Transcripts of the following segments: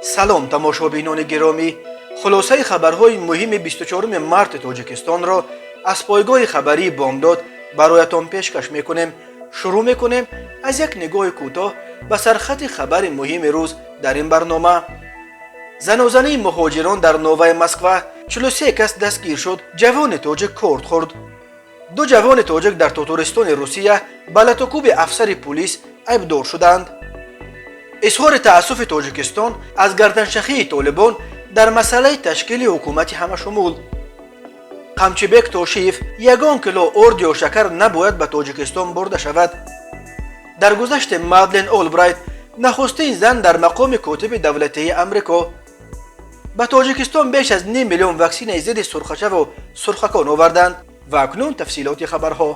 Салом, тамошобинони гиромӣ! Хулосаи хабарҳои муҳими 24 марти Тоҷикистонро аз пойгоҳи хабарии «Бомдод» бароятон пешкаш мекунем. Шурӯъ мекунем аз як нигоҳи кӯтоҳ ба сархати хабари муҳими рӯз дар ин барнома. Занозании муҳоҷирон дар Новая Москва: 43 кас дастгир шуд, ҷавони тоҷик корд хӯрд. Ду ҷавони тоҷик дар Тотористони Русия ба латукӯби афсари пулис айбдор шуданд. Изҳори таассуфи Тоҷикистон аз гарданшахии Толибон дар масъалаи ташкили ҳукумати ҳамашумул. Қамчибек Тошиев: ягон кило орд ё шакар набояд ба Тоҷикистон бурда шавад. Даргузашти Мадлен Олбрайт, нахустин зан дар мақоми котиби давлатии Амрико. Ба Тоҷикистон беш аз ним миллион ваксинаи зидди сурхачаву сурхакон оварданд. Ва акнун тафсилоти хабарҳо.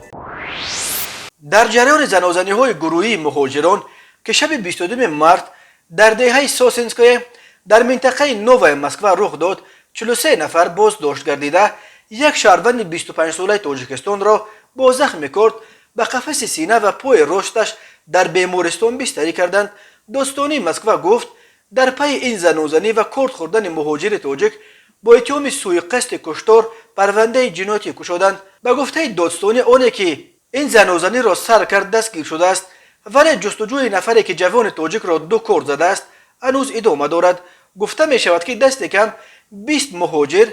Дар ҷараёни занозаниҳои гурӯҳии муҳоҷирон, ки шаби 22 март дар деҳаи Сосинское дар минтақаи Новая Москва рух дод, 43 нафар боздошт гардида, як шаҳрванди 25-солаи Тоҷикистонро бо захми корд ба қафаси сина ва пои росташ дар бемористон бистарӣ карданд. Додстонии Москва гуфт, дар пайи ин занозанӣ ва корд хӯрдани муҳоҷири тоҷик бо иттиҳоми сӯиқасди куштор парвандаи ҷиноятӣ кушоданд. Ба гуфтаи додстонӣ, оне ки ин занозаниро сар кард, дастгир шудааст, вале ҷустуҷӯи нафаре, ки ҷавони тоҷикро ду корд задааст, ҳанӯз идома дорад. Гуфта мешавад, ки дасти кам 20 муҳоҷир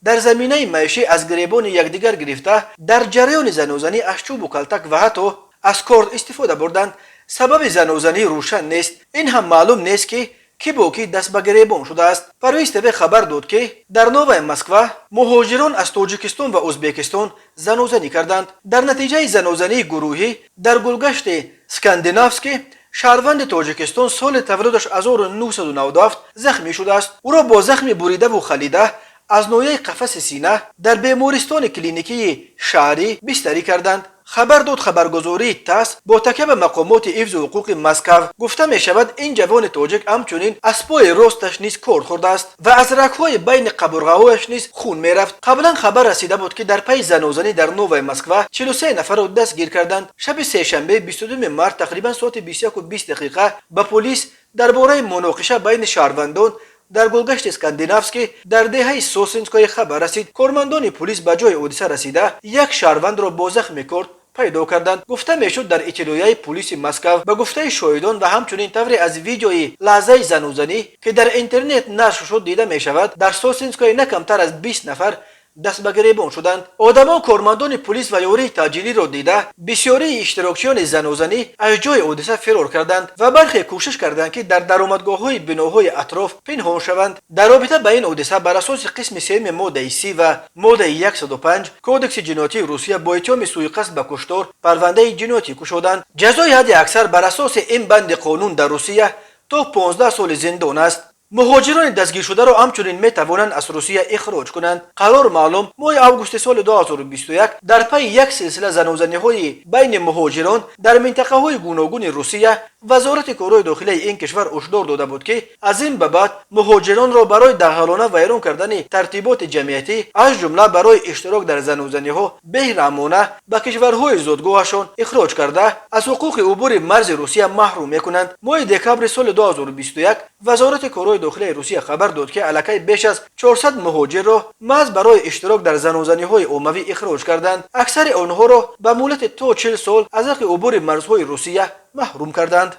дар заминаи маишӣ аз гиребони якдигар гирифта, дар ҷараёни занозанӣ аз чӯбу калтак ва ҳатто аз корд истифода бурданд. Сабаби занозанӣ рӯшан нест. Ин ҳам маълум нест, ки кӣ бо кӣ даст ба гиребон шудааст. Парвиз ТВ хабар дод, ки дар Новая Москва муҳоҷирон аз Тоҷикистон ва Ӯзбекистон занозанӣ карданд. Дар натиҷаи занозании гурӯҳӣ дар гулгашти Скандинавский шаҳрванди Тоҷикистон, соли таваллудаш 1997, захмӣ шудааст. Ӯро бо захми буридаву халида аз ноҳияи қафаси сина дар бемористони клиникии шаҳрӣ бистарӣ карданд, хабар дод хабаргузории ТАСС бо такя ба мақомоти ҳифзу ҳуқуқи Москав. Гуфта мешавад, ин ҷавони тоҷик ҳамчунин аз пои росташ низ корд хӯрдааст ва аз рагҳои байни қабурғаҳояш низ хун мерафт. Қаблан хабар расида буд, ки дар пайи занозанӣ дар Новая Москва 43 нафарро дастгир карданд. Шаби сешанбе, 22 март, тақрибан соати 21:20 ба полис дар бораи муноқиша байни шаҳрвандон дар гулгашти Скандинавский дар деҳаи Сосинское хабар расид. Кормандони пулис ба ҷои ҳодиса расида, як шаҳрвандро бо захми корд пайдо карданд, гуфта мешуд дар иттилоияи пулиси Москав. Ба гуфтаи шоҳидон ва ҳамчунин тавре аз видеои лаҳзаи занозанӣ, ки дар интернет нашр шуд, дида мешавад, дар Сосинское на камтар аз 20 нафар даст ба гиребон шуданд. Одамон кормандони пулис ва ёрии таъҷилиро дида, бисёрии иштирокчиёни занозанӣ аз ҷои ҳодиса фирор карданд ва бархе кӯшиш карданд, ки дар даромадгоҳҳои биноҳои атроф пинҳон шаванд. Дар робита ба ин ҳодиса бар асоси қисми сеюми моддаи 30 ва моддаи 105 Кодекси ҷиноятии Русия бо иттиҳоми сӯиқасд ба куштор парвандаи ҷиноятӣ кушоданд. Ҷазои ҳадди аксар бар асоси ин банди қонун дар Русия то 15 соли зиндон аст. Муҳоҷирони дастгиршударо ҳамчунин метавонанд аз Русия ихроҷ кунанд. Қарор маълум, моҳи августи соли 2021 дар пайи як силсила занозаниҳои байни муҳоҷирон дар минтақаҳои гуногуни Русия Вазорати корҳои дохилаи ин кишвар ҳушдор дода буд, ки аз ин ба баъд муҳоҷиронро барои дағалона вайрон кардани тартиботи ҷамъиятӣ, аз ҷумла барои иштирок дар занозаниҳо, беҳраҳмона ба кишварҳои зодгоҳашон ихроҷ карда, аз ҳуқуқи убури марзи Русия маҳрум мекунанд. Моҳи декабри соли 2021 Вазорати корҳои дохилаи Русия хабар дод, ки аллакай беш аз 400 муҳоҷирро маҳз барои иштирок дар занозаниҳои оммавӣ ихроҷ карданд. Аксари онҳоро ба муҳлати то 40 сол аз ҳаққи убури марзҳои Русия маҳрум карданд.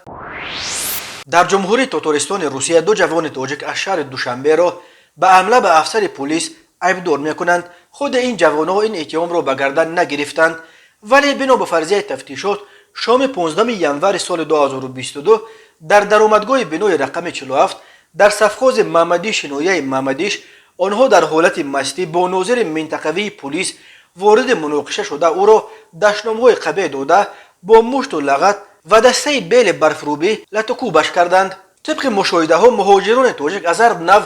Дар Ҷумҳурии Тотористони Русия ду ҷавони тоҷик аз шаҳри Душанберо ба ҳамла ба афсари пулис айбдор мекунанд. Худи ин ҷавонҳо ин иттиҳомро ба гардан нагирифтанд, вале бино ба фарзияи тафтишот, шоми 15 январи соли 2022 дар даромадгоҳи бинои рақами 47 дар совхози Мамадиши ноҳияи Мамадиш онҳо дар ҳолати мастӣ бо нозири минтақавии пулис вориди муноқиша шуда, ӯро дашномҳои қабеҳ дода, бо мушту лағат ва дастаи бели барфрӯбӣ латукӯбаш карданд. Тибқи мушоҳидаҳо, муҳоҷирони тоҷик аз ҳар нав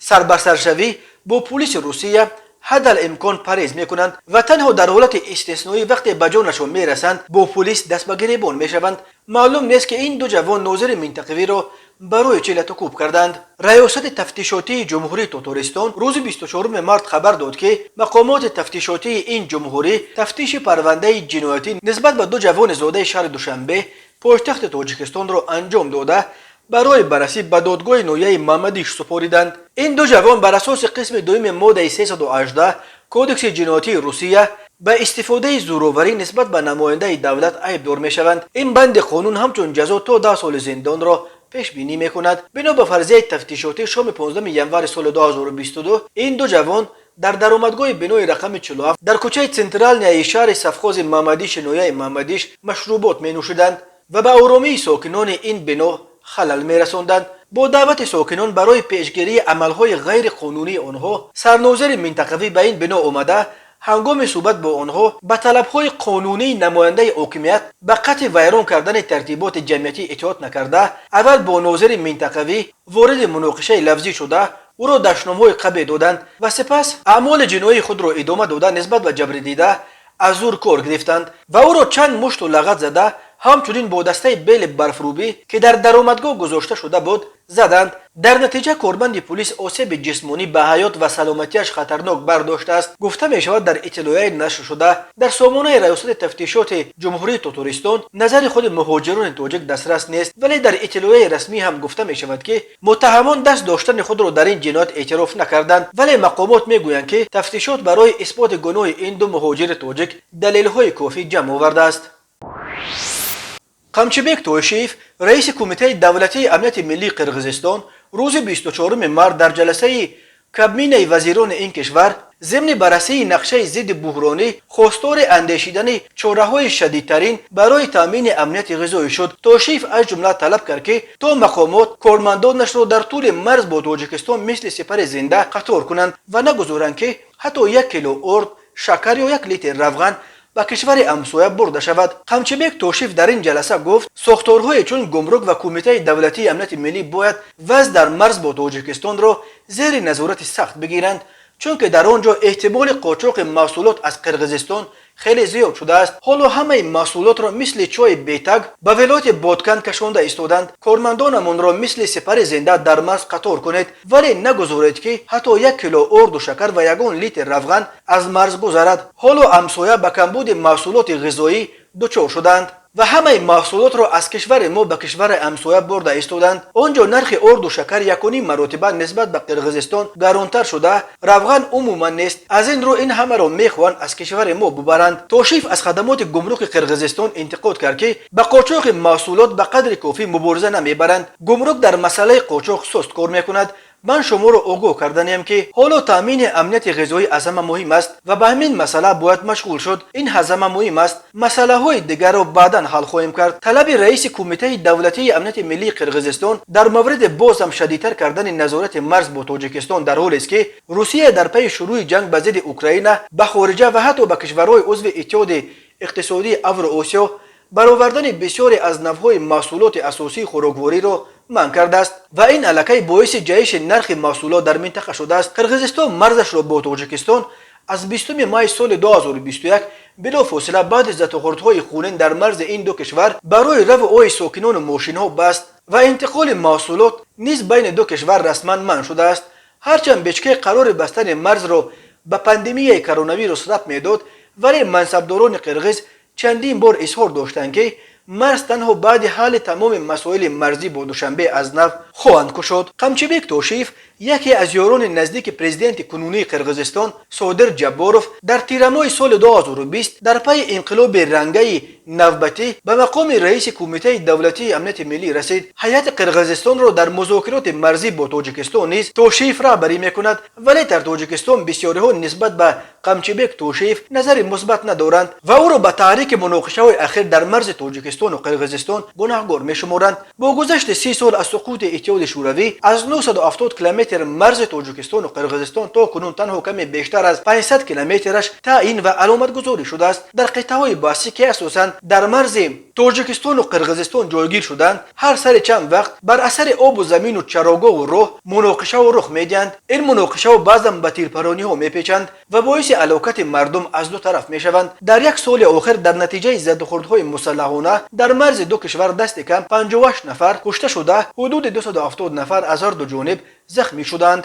сарбасаршавӣ бо пулиси Русия ҳадал имкон парҳез мекунанд ва танҳо дар ҳолати истисноӣ, вақте ба ҷонашон мерасанд, бо пулис даст ба гиребон мешаванд. Маълум нест, ки ин ду ҷавон нозири минтақавиро барои чӣ латукӯб карданд. Раёсати тафтишотии Ҷумҳурии Тотористон рӯзи 24 март хабар дод, ки мақомоти тафтишотии ин ҷумҳурӣ тафтиши парвандаи ҷиноятӣ нисбат ба ду ҷавони зодаи шаҳри Душанбе, пойтахти Тоҷикистонро анҷом дода, Барои баррасӣ ба додгоҳи ноҳияи Мамадиш супориданд. Ин ду ҷавон бар асоси қисми дуюми моддаи 318 Кодекси ҷиноятии Русия ба истифодаи зӯроварӣ нисбат ба намояндаи давлат айбдор мешаванд. Ин банди қонун ҳамчун ҷазо то 10 соли зиндонро пешбинӣ мекунад. Бино ба фарзияи тафтишотӣ, шоми 15 январи соли 2022 ин ду ҷавон дар даромадгоҳи бинои рақами 47 дар кӯчаи Центральная и шаҳри совхози Мамадиши ноҳияи Мамадиш машрубот менӯшиданд ва ба оромии сокинони ин бино халал мерасонданд. Бо даъвати сокинон барои пешгирии амалҳои ғайриқонунии онҳо сарнозири минтақавӣ ба ин бино омада, ҳангоми суҳбат бо онҳо ба талабҳои қонунии намояндаи ҳокимият ба қатъи вайрон кардани тартиботи ҷамъиятӣ итоат накарда, аввал бо нозири минтақавӣ вориди муноқишаи лафзӣ шуда, ӯро дашномҳои қабеҳ доданд ва сипас аъмоли ҷиноии худро идома дода, нисбат ба ҷабрдида аз зур кор гирифтанд ва ӯро чанд мушту лағат зада, ҳамчунин бо дастаи бели барфрӯбӣ, ки дар даромадгоҳ гузошта шуда буд, заданд. Дар натиҷа корманди пулис осеби ҷисмонӣ ба ҳаёт ва саломатиаш хатарнок бардоштааст, гуфта мешавад дар иттилоияи нашршуда дар сомонаи Раёсати тафтишоти Ҷумҳурии Тотористон. Назари худи муҳоҷирони тоҷик дастрас нест, вале дар иттилоияи расмӣ ҳам гуфта мешавад, ки муттаҳамон даст доштани худро дар ин ҷиноят эътироф накарданд, вале мақомот мегӯянд, ки тафтишот барои исботи гуноҳи ин ду муҳоҷири тоҷик далелҳои кофӣ ҷамъ овардааст. Қамчибек Тойшиев, раиси Кумитаи давлатии амнияти миллии Қирғизистон, рӯзи 24 март дар ҷаласаи кабинаи вазирони ин кишвар зимни баррасии нақшаи зидди буҳронӣ хостори андешидани чораҳои шадидтарин барои таъмини амнияти ғизоӣ шуд. Тошиев аз ҷумла талаб кард, ки то мақомот кормандонашро дар тӯли марз бо Тоҷикистон мисли сипари зинда қатор кунанд ва нагузоранд, ки ҳатто 1 кило орд, шакар ё 1 литр равған ба кишвари ҳамсоя бурда шавад. Қамчибек Тошиев дар ин ҷаласа гуфт, сохторҳое чун гумрук ва Кумитаи давлатии амнияти миллӣ бояд вазъ дар марз бо Тоҷикистонро зери назорати сахт бигиранд, чунки дар он ҷо эҳтимоли қочоқи маҳсулот аз Қирғизистон хеле зиёд шудааст. Ҳоло ҳамаи маҳсулотро мисли чойи бетаг ба вилояти Боткан кашонда истоданд. Кормандонамонро мисли сипари зинда дар марз қатор кунед, вале нагузоред, ки ҳатто 1 кило орду шакар ва ягон литр равған аз марз гузарад. Ҳоло ҳамсоя ба камбуди маҳсулоти ғизоӣ дучор шуданд ва ҳамаи маҳсулотро аз кишвари мо ба кишвари ҳамсоя бурда истоданд. Он ҷо нархи орду шакар 1,5 маротиба нисбат ба Қирғизистон гаронтар шуда, равған умуман нест. Аз ин рӯ ин ҳамаро мехоҳанд аз кишвари мо бубаранд. Тошиев аз хадамоти гумруки Қирғизистон интиқод кард, ки ба қочоқи маҳсулот ба қадри кофӣ мубориза намебаранд. Гумрук дар масъалаи қочоқ суст кор мекунад. Ман шуморо огоҳ карданиям, ки ҳоло таъмини амнияти ғизоӣ аз ҳама муҳим аст ва ба ҳамин масъала бояд машғул шуд. Ин аз ҳама муҳим аст, масъалаҳои дигарро баъдан ҳал хоҳем кард. Талаби раиси Кумитаи давлатии амнияти миллии Қирғизистон дар мавриди боз ҳам шадидтар кардани назорати марз бо Тоҷикистон дар ҳолест, ки Русия дар пайи шурӯи ҷанг ба зидди Украина ба хориҷа ва ҳатто ба кишварҳои узви Иттиҳоди иқтисодии Авроосиё баровардани бисёре аз навъҳои маҳсулоти асосии хӯроквориро манъ кардааст ва ин аллакай боиси ҷаҳиши нархи маҳсулот дар минтақа шудааст. Қирғизистон марзашро бо Тоҷикистон аз 20 майи соли 2021, билофосила баъди задухӯрдҳои хунин дар марзи ин ду кишвар, барои раву ои сокинону мошинҳо баст ва интиқоли маҳсулот низ байни ду кишвар расман манъ шудааст. Ҳарчанд Бишкек қарори бастани марзро ба пандемияи коронавирус рабт медод, вале мансабдорони қирғиз чандин бор изҳор доштанд, ки марз танҳо баъди ҳалли тамоми масоили марзӣ бо Душанбе аз нав хоҳанд кушод. Қамчибек Тошиев, яке аз ёрони наздики президенти кунунии Қирғизистон Содир Ҷабборов, дар тирамоҳи соли 2020 дар пайи инқилоби рангаи навбатӣ ба мақоми раиси Кумитаи давлатии амнияти миллӣ расид. Ҳайати Қирғизистонро дар музокироти марзӣ бо Тоҷикистон низ Тошиев раҳбарӣ мекунад, вале дар Тоҷикистон бисёриҳо нисбат ба Қамчибек Тошиев назари мусбат надоранд ва ӯро ба таҳрики муноқишаҳои ахир дар марзи Тоҷикистону Қирғизистон гунаҳгор мешуморанд. Бо гузашти 30 сол аз суқути Иттиҳоди Шӯравӣ, аз 970 километр марзи Тоҷикистону Қирғизистон то кунун танҳо каме бештар аз 500 километраш таъин ва аломатгузорӣ шудааст. Дар қитъаҳои баҳсӣ, ки асосан дар марзи Тоҷикистону Қирғизистон ҷойгир шуданд, ҳар сари чанд вақт бар асари обу замину чарогоҳу роҳ муноқишаҳо рух медиҳанд. Ин муноқишаҳо баъзан ба тирпарониҳо мепечанд ва боиси алокати мардум аз ду тараф мешаванд. Дар як соли охир дар натиҷаи задухӯрдҳои мусаллаҳона дар марзи ду кишвар дасти кам 58 нафар кушта шуда, ҳудуди 270 нафар аз ҳар ду ҷониб захмӣ шуданд.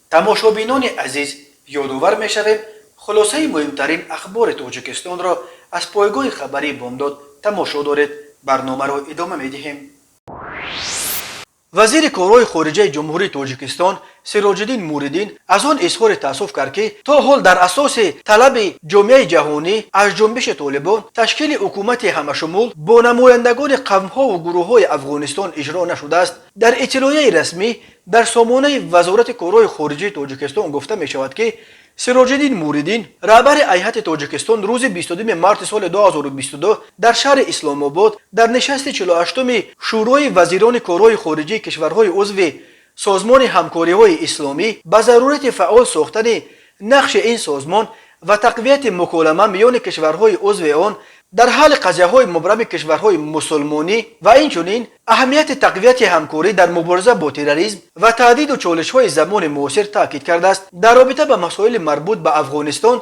Тамошобинони азиз, ёдовар мешавем, хулосаи муҳимтарин ахбори Тоҷикистонро аз пойгоҳи хабарии Бомдод тамошо доред. Барномаро идома медиҳем. Вазири корҳои хориҷаи Ҷумҳурии Тоҷикистон Сироҷиддин Муҳриддин аз он изҳори таассуф кард, ки то ҳол дар асоси талаби ҷомеаи ҷаҳонӣ аз ҷунбиши Толибон ташкили ҳукумати ҳамашумул бо намояндагони қавмҳову гурӯҳҳои Афғонистон иҷро нашудааст. Дар иттилоияи расмӣ дар сомонаи Вазорати корҳои хориҷии Тоҷикистон гуфта мешавад, ки Сироҷиддин Муҳриддин, раҳбари ҳайати Тоҷикистон, рӯзи 22 марти соли 2022 дар шаҳри Исломобод дар нишасти 48-уми Шӯрои вазирони корҳои хориҷии кишварҳои узви Созмони ҳамкориҳои исломӣ ба зарурати фаъол сохтани нақши ин созмон ва тақвияти муколама миёни кишварҳои узви он дар ҳалли қазияҳои мубрами кишварҳои мусулмонӣ ва инчунин аҳамияти тақвияти ҳамкорӣ дар мубориза бо терроризм ва таҳдиду чолишҳои замони муосир таъкид кардааст. Дар робита ба масоили марбут ба Афғонистон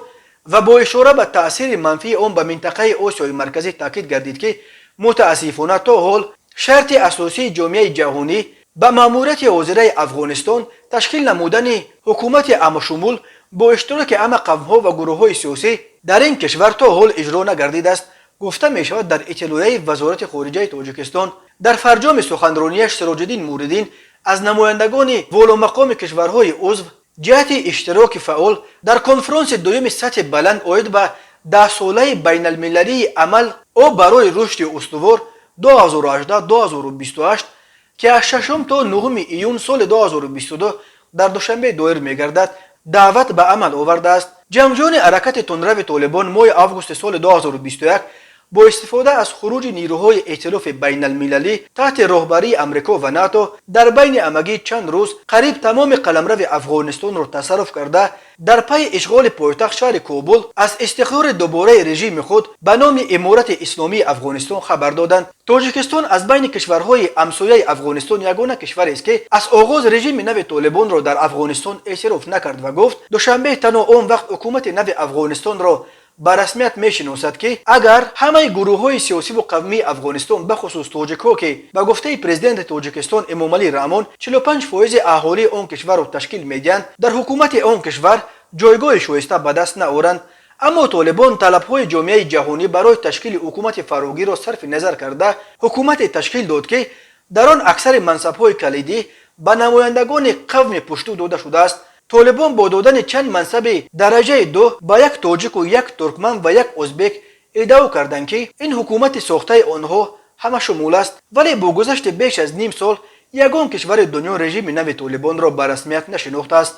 ва бо ишора ба таъсири манфии он ба минтақаи Осиёи Марказӣ таъкид гардид, ки мутаассифона то ҳол шарти асосии ҷомеаи ҷаҳонӣ ба маъмурияти ҳозираи Афғонистон ташкил намудани ҳукумати ҳамашумул бо иштироки ҳама қавмҳо ва гурӯҳҳои сиёсӣ дар ин кишвар то ҳол иҷро нагардидааст, гуфта мешавад дар иттилоияи Вазорати хориҷаи Тоҷикистон. Дар фарҷоми суханронияш Сироҷиддин Муҳриддин аз намояндагони воломақоми кишварҳои узв ҷиҳати иштироки фаъол дар конфронси дуюми сатҳи баланд оид ба даҳсолаи байналмилалии амал об барои рушди устувор 2018-2028, ки аз 6 то 9 июн соли 2022 дар Душанбе доир мегардад, даъват ба амал овардааст. Ҷангҷӯёни ҳаракати тундрави Толибон моҳи августи соли 2021 бо истифода аз хуруҷи нирӯҳои эътилофи байналмилалӣ таҳти роҳбарии Амрико ва НАТО дар байни ҳамагӣ чанд рӯз қариб тамоми қаламрави Афғонистонро тасарруф карда, дар пайи ишғоли пойтахт шаҳри Кобул аз истиқрори дубораи режими худ ба номи Иморати Исломии Афғонистон хабар доданд. Тоҷикистон аз байни кишварҳои ҳамсояи Афғонистон ягона кишварест, ки аз оғоз режими нави Толибонро дар Афғонистон эътироф накард ва гуфт, Душанбе танҳо он вақт ҳукумати нави Афғонистонро ба расмият мешиносад, ки агар ҳамаи гурӯҳҳои сиёсиву қавмии Афғонистон, бахусус тоҷикҳо, ки ба гуфтаи президенти Тоҷикистон Эмомалӣ Раҳмон 45 фоизи аҳолии он кишварро ташкил медиҳанд, дар ҳукумати он кишвар ҷойгоҳи шоиста ба даст наоранд. Аммо Толибон талабҳои ҷомеаи ҷаҳонӣ барои ташкили ҳукумати фарогирро сарфи назар карда, ҳукумате ташкил дод, ки дар он аксари мансабҳои калидӣ ба намояндагони қавми пушту дода шудааст. Толибон бо додани чанд мансаби дараҷаи ду ба як тоҷику як туркман ва як ӯзбек иддао карданд, ки ин ҳукумати сохтаи онҳо ҳамашумул аст. Вале бо гузашти беш аз ним сол ягон кишвари дунё режими нави Толибонро ба расмият нашинохтааст.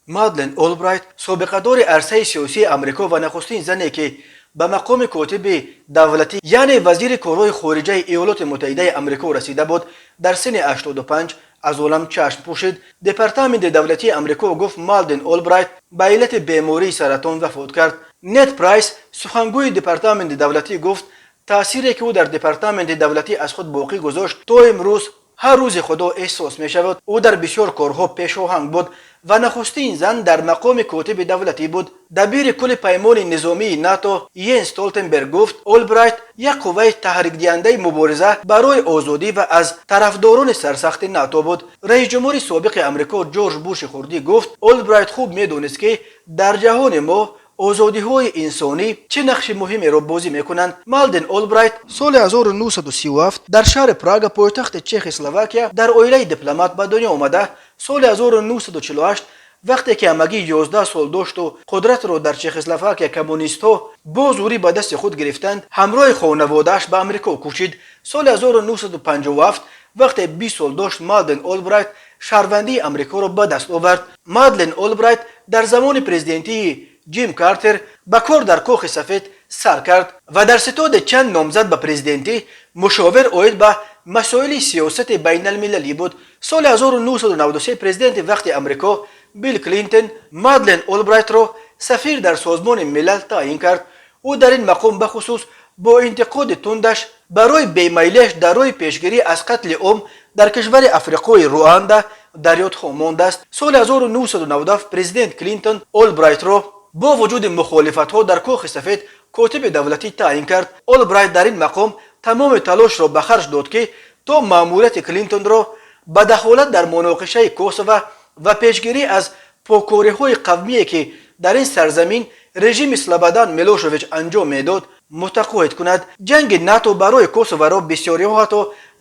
Мадлен Олбрайт, собиқадори арсаи сиёсии Амрико ва нахустин зане, ки ба мақоми котиби давлатӣ, яъне вазири корҳои хориҷаи Иёлоти Муттаҳидаи Амрико расида буд, дар синни 85 аз олам чашм пӯшид. Департаменти давлатии Амрико гуфт, Мадлен Олбрайт ба иллати бемории саратон вафот кард. Нед Прайс, сухангӯи департаменти давлатӣ, гуфт, таъсире, ки ӯ дар департаменти давлатӣ аз худ боқӣ гузошт, то имрӯз ҳар рӯзи Худо эҳсос мешавад. Ӯ дар бисёр корҳо пешоҳанг буд ва нахустин зан дар мақоми котиби давлатӣ буд. Дабири кулли паймони низомии НАТО Йенс Столтенберг гуфт, Олбрайт як қувваи таҳрикдиҳандаи мубориза барои озодӣ ва аз тарафдорони сарсахти НАТО буд. Раисҷумҳури собиқи Амрико Ҷорҷ Буши хурдӣ гуфт, Олбрайт хуб медонист, ки дар ҷаҳони мо озодиҳои инсонӣ чӣ нақши муҳимеро бозӣ мекунанд. Мадлен Олбрайт соли 1937 дар шаҳри Прага, пойтахти Чехословакия, дар оилаи дипломат ба дунё омада, соли 1948, вақте ки ҳамагӣ 11 сол дошту қудратро дар Чехословакия коммунистҳо бо зӯрӣ ба дасти худ гирифтанд, ҳамроҳи хонаводааш ба Амрико кӯчид. Соли 1957, вақте 20 сол дошт, Мадлен Олбрайт шаҳрвандии Амрикоро ба даст овард. Мадлен Олбрайт дар замони президентии Ҷим Картер ба кор дар Кохи Сафед сар кард ва дар ситоди чанд номзад ба президентӣ мушовир оид ба масоили сиёсати байналмилалӣ буд. Соли 1993 президенти вақти Амрико Билл Клинтон Мадлен Олбрайтро сафир дар Созмони Милал таъйин кард. Ӯ дар ин мақом бахусус бо интиқоди тундаш барои бемайлиаш дар роҳи пешгирӣ аз қатли ом дар кишвари африқои Руанда дар ёдҳо мондааст. Соли 1997 президент Клинтон Олбрайтро бо вуҷуди мухолифатҳо дар Кохи Сафед котиби давлатӣ таъйин кард. Олбрайт дар ин мақом тамоми талошро ба харҷ дод, ки то маъмурияти Клинтонро ба дахолат дар муноқишаи Косова ва пешгирӣ аз поккориҳои қавмие, ки дар ин сарзамин режими Слободан Милошевич анҷом медод, мутақоид кунад. Ҷанги НАТО барои Косоваро бисёриҳо ҳатто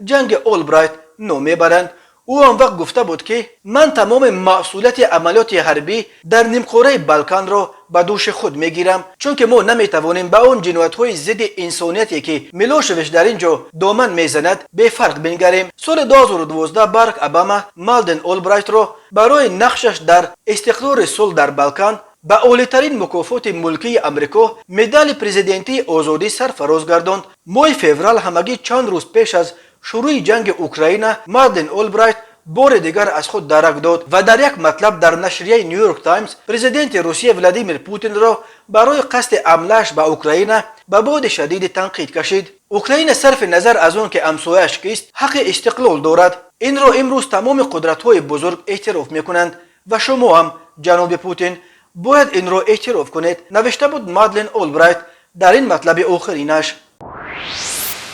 ҷанги Олбрайт ном мебаранд. Ӯ он вақт гуфта буд, ки ман тамоми масъулияти амалиёти ҳарбӣ дар нимкораи Балканро ба дӯши худ мегирам, чунки мо наметавонем ба он ҷиноятҳои зидди инсонияте, ки Милошевич дар ин ҷо доман мезанад, бефарқ бингарем. Соли 2012 Барак Обама Мадлен Олбрайтро барои нақшаш дар истиқрори сулҳ дар Балкан ба олитарин мукофоти мулкии Амрико, медали президентии озодӣ, сарфароз гардонд. Моҳи феврал, ҳамагӣ чанд рӯз пеш аз шурӯи ҷанги Украина, Мадлен Олбрайт бори дигар аз худ дарак дод ва дар як матлаб дар нашрияи Нью-Йорк Таймс президенти Русия Владимир Путинро барои қасди ҳамлааш ба Украина ба боди шадиди танқид кашид. Украина, сарфи назар аз он ки ҳамсояаш кист, ҳаққи истиқлол дорад. Инро имрӯз тамоми қудратҳои бузург эътироф мекунанд ва шумо ҳам, ҷаноби Путин, бояд инро эътироф кунед, навишта буд Мадлен Олбрайт дар ин матлаби охиринаш.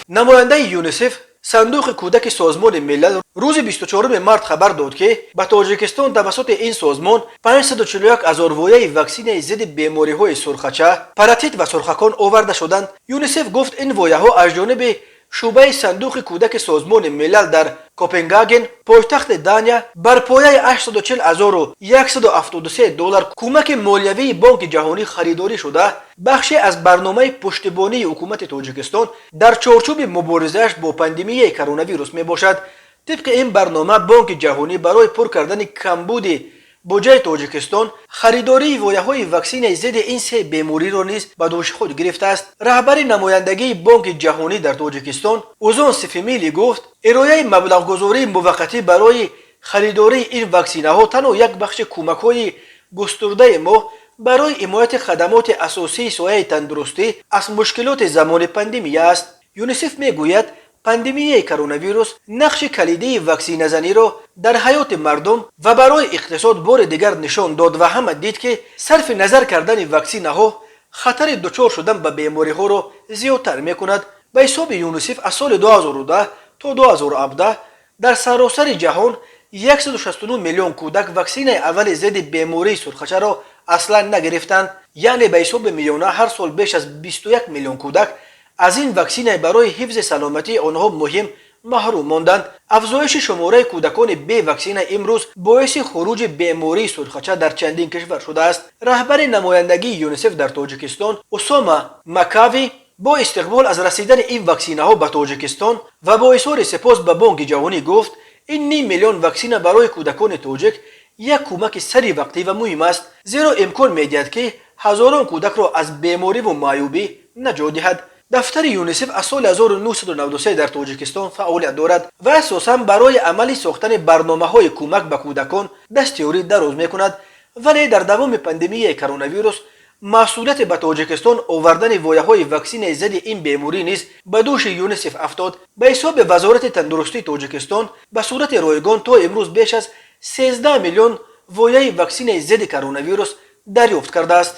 Намояндаи ЮНИСЕФ, сандуқи кӯдаки Созмони Милал, рӯзи 24 март хабар дод, ки ба Тоҷикистон тавассути ин созмон 541 ҳазор вояи ваксинаи зидди бемориҳои сурхача, паротит ва сурхакон оварда шуданд. ЮНИСЕФ гуфт, ин вояҳо аз ҷониби шӯъбаи сандуқи кӯдаки Созмони Милал дар Копенгаген, пойтахти Дания, бар пояи 840 173 доллар кӯмаки молиявии Бонки Ҷаҳонӣ харидорӣ шуда, бахше аз барномаи пуштибонии ҳукумати Тоҷикистон дар чорчӯби муборизааш бо пандемияи коронавирус мебошад. Тибқи ин барнома, Бонки Ҷаҳонӣ барои пур кардани камбуди буҷаи Тоҷикистон харидории вояҳои ваксинаи зидди ин се бемориро низ ба дӯши худ гирифтааст. Раҳбари намояндагии Бонки Ҷаҳонӣ дар Тоҷикистон Узон Сифимили гуфт, ирояи маблағгузории муваққатӣ барои харидории ин ваксинаҳо танҳо як бахши кӯмакҳои густурдаи мо барои ҳимояти хадамоти асосии соҳаи тандурустӣ аз мушкилоти замони пандемия аст. ЮНИСЕФ мегӯяд, пандемияи коронавирус нақши калидии ваксиназаниро дар ҳаёти мардум ва барои иқтисод бори дигар нишон дод ва ҳама дид, ки сарфи назар кардани ваксинаҳо хатари дучор шудан ба бемориҳоро зиёдтар мекунад. Ба ҳисоби ЮНИСЕФ, аз соли 2010 то 2017 дар саросари ҷаҳон 169 миллион кӯдак ваксинаи аввали зидди бемории сурхачаро аслан нагирифтанд, яъне ба ҳисоби миёна ҳар сол беш аз 21 миллион кӯдак аз ин ваксинаи барои ҳифзи саломатии онҳо муҳим маҳрум монданд. Афзоиши шумораи кӯдакони беваксина имрӯз боиси хуруҷи бемории сурхача дар чандин кишвар шудааст. Раҳбари намояндагии ЮНИСЕФ дар Тоҷикистон Усома Макави бо истиқбол аз расидани ин ваксинаҳо ба Тоҷикистон ва бо изҳори сипос ба Бонки Ҷаҳонӣ гуфт, ин ним миллион ваксина барои кӯдакони тоҷик як кӯмаки сари вақтӣ ва муҳим аст, зеро имкон медиҳад, ки ҳазорон кӯдакро аз бемориву маъюбӣ наҷот диҳад. Дафтари ЮНИСЕФ аз соли 1993 дар Тоҷикистон фаъолият дорад ва асосан барои амалӣ сохтани барномаҳои кӯмак ба кӯдакон дастёрӣ дароз мекунад. Вале дар давоми пандемияи коронавирус масъулияти ба Тоҷикистон овардани вояҳои ваксинаи зидди ин беморӣ низ ба дӯши ЮНИСЕФ афтод. Ба ҳисоби Вазорати тандурустии Тоҷикистон, ба сурати ройгон то имрӯз беш аз 13 миллион вояи ваксинаи зидди коронавирус дарёфт кардааст.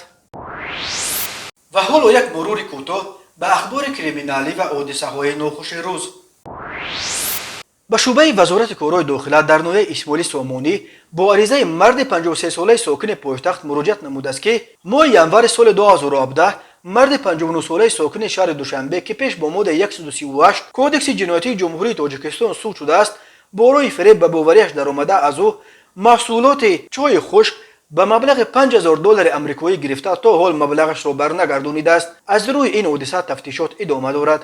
Ва ҳоло як мурури кӯтоҳ ба ахбори криминалӣ ва ҳодисаҳои нохуши рӯз. Ба шӯъбаи Вазорати корҳои дохила дар ноҳияи Исмоили Сомонӣ бо аризаи марди 53-солаи сокини пойтахт муроҷиат намудааст, ки моҳи январи соли 2017 марди 59-солаи сокини шаҳри Душанбе, ки пеш бо моддаи 138 Кодекси ҷиноятии Ҷумҳурии Тоҷикистон суд шудааст, бо роҳи фиреб ба бовариаш даромада, аз ӯ маҳсулоти чойи хушк ба маблағи 5000 доллари амрикоӣ гирифта, то ҳол маблағашро барнагардонидааст. Аз рӯи ин ҳодиса тафтишот идома дорад.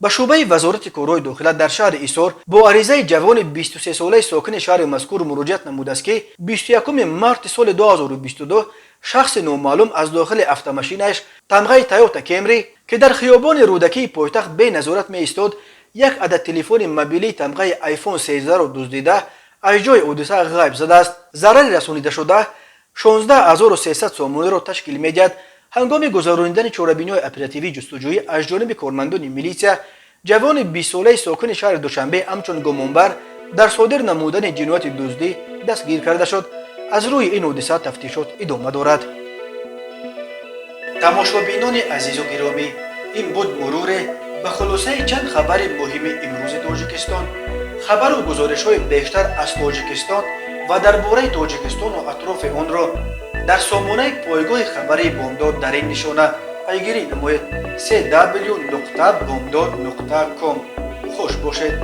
Ба шӯъбаи Вазорати корҳои дохила дар шаҳри Ҳисор бо аризаи ҷавони 23-солаи сокини шаҳри мазкур муроҷиат намудааст, ки 21 марти соли 2022 шахси номаълум аз дохили автомошинааш тамғаи Тойота Кемри, ки дар хиёбони Рӯдакии пойтахт беназорат меистод, як адад телефони мобилии тамғаи iPhone 13-ро дуздида, аз ҷои ҳодиса ғайб задааст. Зарари расонидашуда 16 300 сомониро ташкил медиҳад. Ҳангоми гузаронидани чорабиниҳои оперативии ҷустуҷӯӣ аз ҷониби кормандони милитсия ҷавони 20-солаи сокини шаҳри Душанбе ҳамчун гумонбар дар содир намудани ҷинояти дуздӣ дастгир карда шуд. Аз рӯи ин ҳодиса тафтишот идома дорад. Тамошобинони азизу гиромӣ, ин буд муруре ба хулосаи чанд хабари муҳими имрӯзи Тоҷикистон. Хабару гузоришҳои бештар аз Тоҷикистон ва дар бораи Тоҷикистону атрофи онро дар сомонаи пойгоҳи хабарии Бомдод дар ин нишона пайгирӣ намоед: cw.bomdod.com. Хуш бошед.